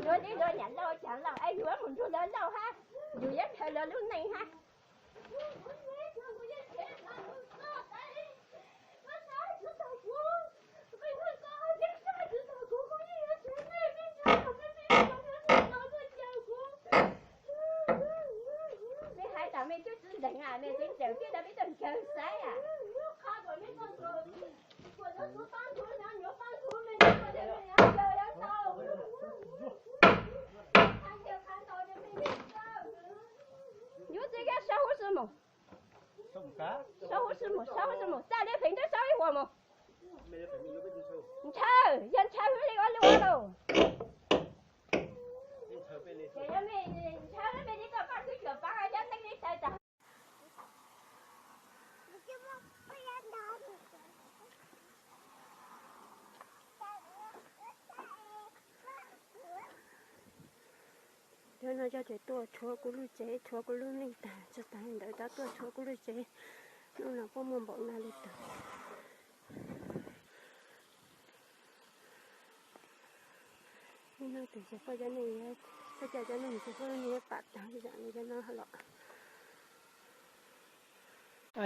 Luag li luag niam laus cov laus es yus mus nrug lawv laus hab, yus yeej khaws lawv lub neej hab. Mej hais tas mej twb tsis deev, mej twb ncaws kiag rau peb tug nkawg saib. Yus txiv kab sab huv si mus, sab huv si mus, sab huv si mus, txaj li feem twb sab ib huam mus. Ntshaw, yog ntshaw hwv li ua luaj lauj. Ntshaw mej li koj pab xwb, cuam pab cov neeg li tawv tas. Cov no cov tsev tuaj tshuav kuv lub tsev, tshuav kuv lub neej tag, tsis tas li ntawd cov tuaj tshuav kuv lub tsev. Hnub no puab muaj npaum no li tag. Ib hnub twg ces puab cov neeg, puab cov cov neeg ces puab lub neej pam tag li zam li cov no los.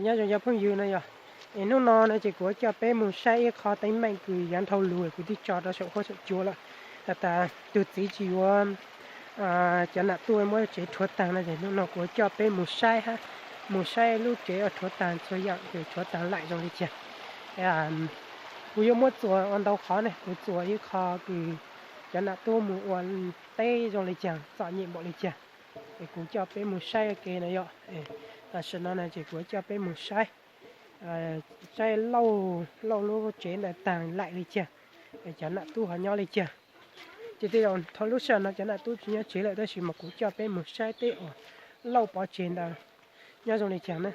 Nyob zoo cov phooj ywg no yog, es hnub no no ces kuv yuav coj peb mus saib ib qho teeb meem kws yav dhau lug kuv twb tso rau saum huab saum cua lawm. Has tas tus txiv tsis yuav cov nam tuaj muab tsev rhuav taag no ces hnub no kuv yuav coj peb mus saib hab, mus saib lub tsev uas rhuav taag txhua yaam kws rhuav taag laim zoo li cas. Kuv yuav muab txuas ua ntau qhov ne, kuv txuas ib qho kws cov nam tuaj mus ua teb zoo li cas, txom nyem npaum li cas. Es kuv coj peb mus saib ke no yom. Tam sim no no ces kuv yuav coj peb mus saib, saib Lauj, Lauj lub tsev ntawd taag laim li cas, cov nam tub ho nyob li cas. Ces tej zaum thaum lub sij hawm no cov nam tub tsis nyob tsev lawm tab sis mas kuv coj peb mus saib tej uas Lauj pov tseg ntawd nyob zoo li cas na.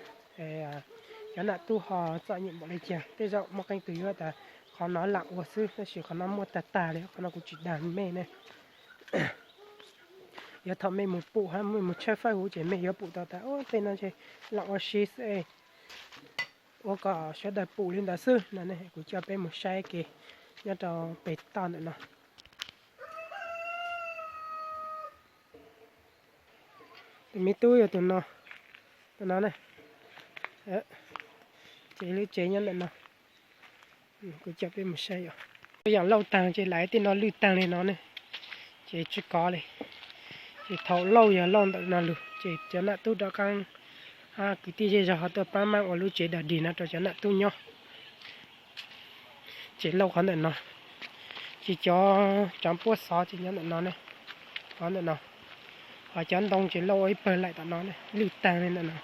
Cov nam tub ho txom nyem npaum li cas, tej zaum muaj qee tug yuav tas qhov no laam ua xwb tab sis qhov no muaj tag tag li, qhov no kuv tsis dag mej ne. Yuav thaum mej mus pum hab mej mus tshawb fawb huv ces mej yuav pum tau tas, o, tej no ces laam ua si xwb, ua kom sawv daws pum li ntawd xwb no ne. Kuv coj peb mus saib ke nyob rau pem toj ntawm no. Tus me tub yog tus no, tus no ne. Ces lub tsev nyob ntawm no. Kuv coj peb mus saib yom. Yaam Lauj taag ces laim tej no lwj taag li no ne, ces tsis kov li. Ces thaum Lauj yog Lauj ntawm no lug ces cov nam tub rov qaab, hab kwv tij zej zog ho tuaj paab maaj ua lub tsev dog dig no rau cov nam tub nyob. Ces Lauj qhov ntawm no, ces cov tsaav puab xov ces nyob ntawm no ne, qhov ntawm no. Ho cov ntoo ces Lauj ua ib pawg laim tom no ne, lwj taag li ntawm no.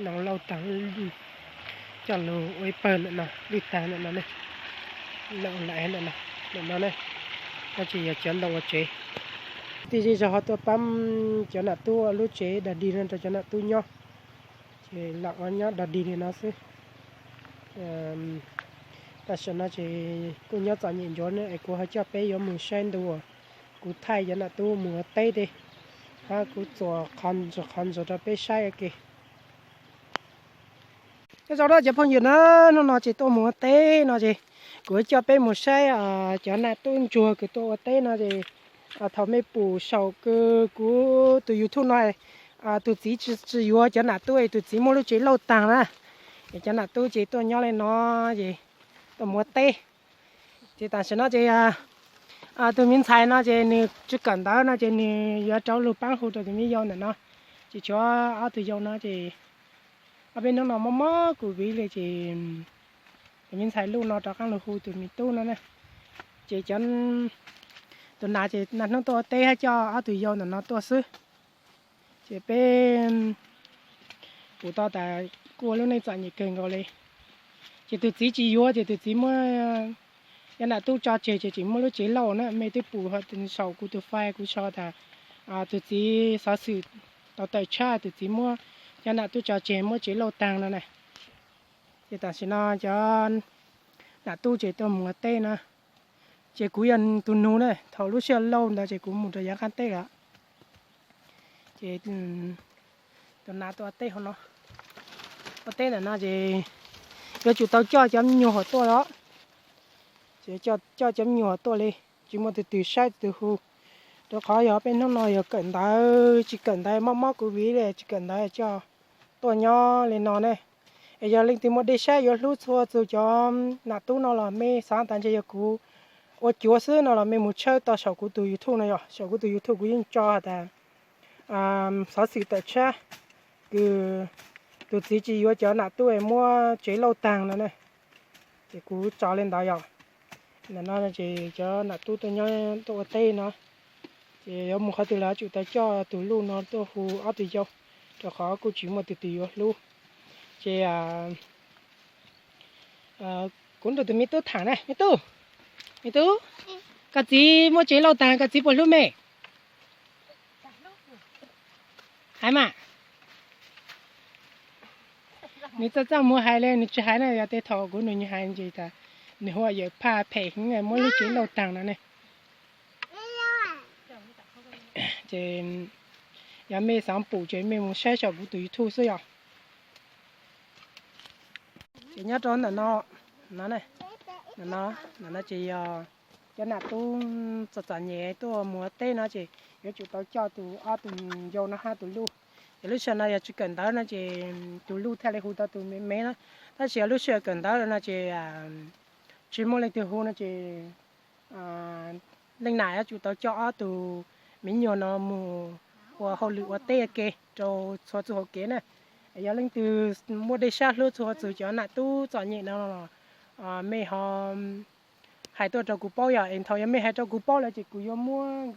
Ntoo Lauj taag coj lug ua ib pawg ntawm no, lwj taag ntawm no ne. Lauj laim ntawm no, ntawm no ne, no ces yog cov ntoo ua tsev. Kwv tij zej zog ho tuaj paab cov nam tub ua lub tsev dog dig no rau cov nam tub nyob. Ces laam ua nyob dog dig li no xwb. Tam sim no ces kuj nyob txom nyem ntsuav ne es kuv ho coj peb yuav mus saib ntu uas kuv thaij cov nam tub mus ua teb teb, hab kuv txuas qhov ntxuav qhov ntxuav rau peb saib ua ke. Nyob zoo cov phooj ywg na, hnub no ces tuaj mus ua teb no ces kuv coj peb mus saib cov nam tub ntsuag kws tuaj ua teb no ces thaum mej pum saum kws kuv tus YouTube no, tus txiv tsis yuav cov nam tub es tus txiv muaj lub tsev lauj taag na, es cov nam tub ces tuaj nyob le no ces tuaj mus ua teb. Ces tam sim no ces tus me ntxhais no ces nws tsis kawm ntawv no ces nws yuav rau lug paab hu rau tus me yau ntawm no. Ces tshuav ob tug yau no ces ob peb hnub no mob mob covid li ces tus me ntxhais luj no rov qaab lug hu tus me tub no na. Ces cov, tus nam ces naj hnub tuaj ua teb hab coj ob tug yau ntawm no tuaj xwb. Ces peb pum tau tas kuj ua lub neej txom nyem kawg nkaus li. Ces tus txiv tsis yuav ces tus txiv muab cov nam tub tso tseg ces tseem muaj lub tsev lauj na. Mej twb pum saum kuv tus fai kuv sau tas tus txiv xov xwm tau tawm tshab tus txiv muab cov nam tub tso tseg muab tsev lauj taag no na. Ces tam sim no cov nam tub ces tuaj mus ua teb na. Ces kuv yog tus nug na, thaum lub sij hawm lauj ntawd ces kuv mus rau yav qab teb lawm. Ces tus nam tuaj ua teb hauv no, ua teb ntawm no ces yuav tsum tau coj cov me nyuam hauv tuaj os. Ces coj cov me nyuam hauv tuaj li, tsis muaj tus twg saib tus twg hu. Rau qhov yog peb hnub no yog kawm ntawv tsis kawm ntawv mob mob covid li tsis kawm ntawv coj tuaj nyob li no ne. Es yog leej twg muaj dej sab yuav hlub txhua txug cov nam tub no los mej xav tas ntshe yog kuv ua cuav xwb no los mej mus tshawb tau saum kuv tus YouTube no yom. Saum kuv tus YouTube kuv yeej tso has tas xov xwm tawm tshab kws tus txiv tsis yuav cov nam tub es muab tsev lauj taag no na. Ces kuv tso li ntawd yom. Ntawm no ces cov nam tub tuaj nyob tuaj ua teb no, ces yuav mus qhov twg los yuav tsum tau coj tus luj no tuaj hu ob tug yau, rau qhov kuj tsis muaj tus twg yuav hlub. Ces kuv nrug tus me tub tham na, me tub, me tub, koj txiv muab tsev lauj taag koj txiv puas hlub mej? Hais mas. Nws txaj txaj muag hais li, nws tsis hais na, yog tej thaum kuv nug nws hais ces tas nws hu yawm phaj phem heev muab lub tsev lauj taag no ne. Ces yog mej xav pum ces mej mus saib saum kuv tus YouTube xwb yom. Ces nyob rau ntawm no, ntawm no ces yog cov nam tub txom txom nyem tuaj mus ua teb no ces yuav tsum tau coj tus ob tug yau no hab tus luj. Ces lub sij hawm no yog tsis kawm ntawv no ces tus luj thiaj li hu tau tus me me na. Tab sis yog lub sij hawm kawm ntawv lawm no ces tsis muaj leej twg hu no ces leej nam yuav tsum tau coj ob tug me nyuam no mus ua hauj lwm ua teb ua ke rau txhua txug hauv kev na. Yog leej twg muaj dej sab hlub txhua txug cov nam tub txom nyem no los mej ho hais tuaj rau kuv paub yom. Es thaum yog mej hais rau kuv paub lawm ces kuv yuav muab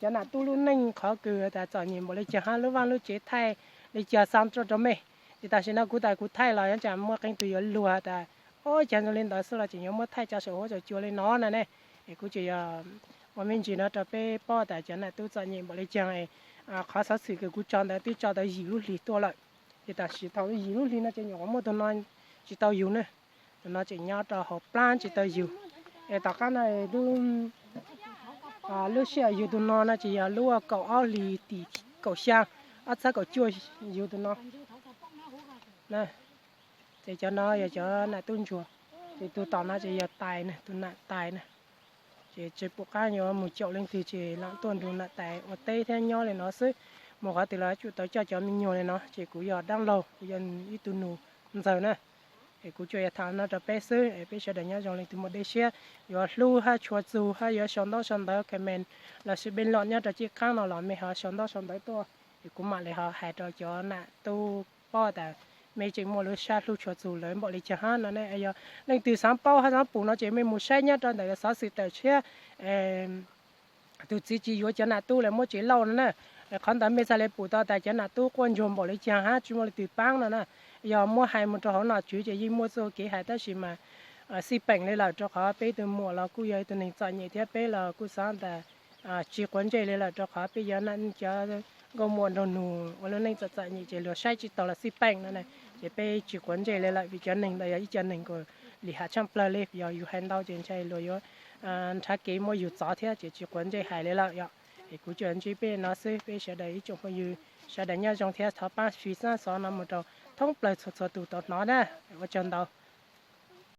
cov nam tub lub neej qhov kws tas txom nyem npaum li caag hab lub vaaj lub tsev thaij li caag xa tuaj rau mej. Ces tam sim no kuv tas kuv thaij los yuav tsum muaj qee tug yuav luag tas, o, caag zoo li ntawd xwb los tseem yuav muab thaij tso saum huab saum cua li no no ne. Es kuv tseem yog ua me ntsis no rau peb paub tas cov nam tub txom nyem npaum li caag. Qhov xov xwm kws kuv tso ntawd twb tso tau yim lub hlis tuaj lawm. Ces tam sim thaum yim lub hlis no ces nyuam qhuav muaj tug no tsis tau yug ne. Tus no tseem nyob rau hauv plab tsis tau yug. Es tom qab no lub sij hawm yug tus no no ces yog lub kaum ob hlis tim kaum xya, ob txhiab kaum cuaj yug tus no. Ces cov no yog cov nam tub ntsuag. Ces tus tom no ces yog tais na, tus nam tais na. Ces tsis pum qab yuav mus caum leej twg ces lam tuaj nrug nam tais ua teb thiab nyob li no xwb. Mus qhov twg los yuav tsum tau coj cov me nyuam li no. Ces kuv yog dab laug, kuv yog ib tug nus ntxawg na. Es kuv tsuas yog tham no rau peb xwb, es peb sawv daws nyob zoo leej twg muaj dej siab yuav hlub hab tshua txug hab yuav sau ntaub sau ntawv comment lossis bình luận nyob rau caj qaab no los mej ho sau ntaub sau ntawv tuaj, es kuv mam li ho hais rau cov nam tub paub tas mej tseem muaj lub sab hlub tshua txug lawv npaum li caag hab no ne. Yog leej twg xaav paub hab xaav pum no ces mej mus saib nyob rau ntawm xov xwm tawm tshiab tus txiv tsis yuav cov nam tub lawv muab tsev lauj no na. Qhov ntawd mej txhaj li pum tau tas cov nam tub quaj ntsuag npaum li caag hab tsis muaj leej twg paab no na. Yog muab hais mus rau hauv nom tswv ces yeej muaj txuj kev hais tab sis mas xij peem li lawm rau qhov peb tus muam los kuj yog ib tug neeg txom nyem thiab peb los kuj xaav tas tsis quav ntsej li lawm rau qhov peb yog cov nkauj muam nraug nus ua lub neej txom txom nyem ces luag saib tsis taus los xij peem no na. Ces peb tsis quav ntsej li lawm vim cov neeg ntawd yog ib co neeg kuj lim ham tshaaj plawg li, yog yus hais ntau ces ntshai luag yuav nrhav kev muab yus txov thiab ces tsis quav ntsej hais li lawm yom. Es kuv tsuas ntsib peb no xwb, peb sawv daws ib tsoom phooj ywg sawv daws nyob zoo thiab thov paab fij xab xov no mus rau thoob plaws txhua txhua tus tau hnov na. Ua tsaug ntau.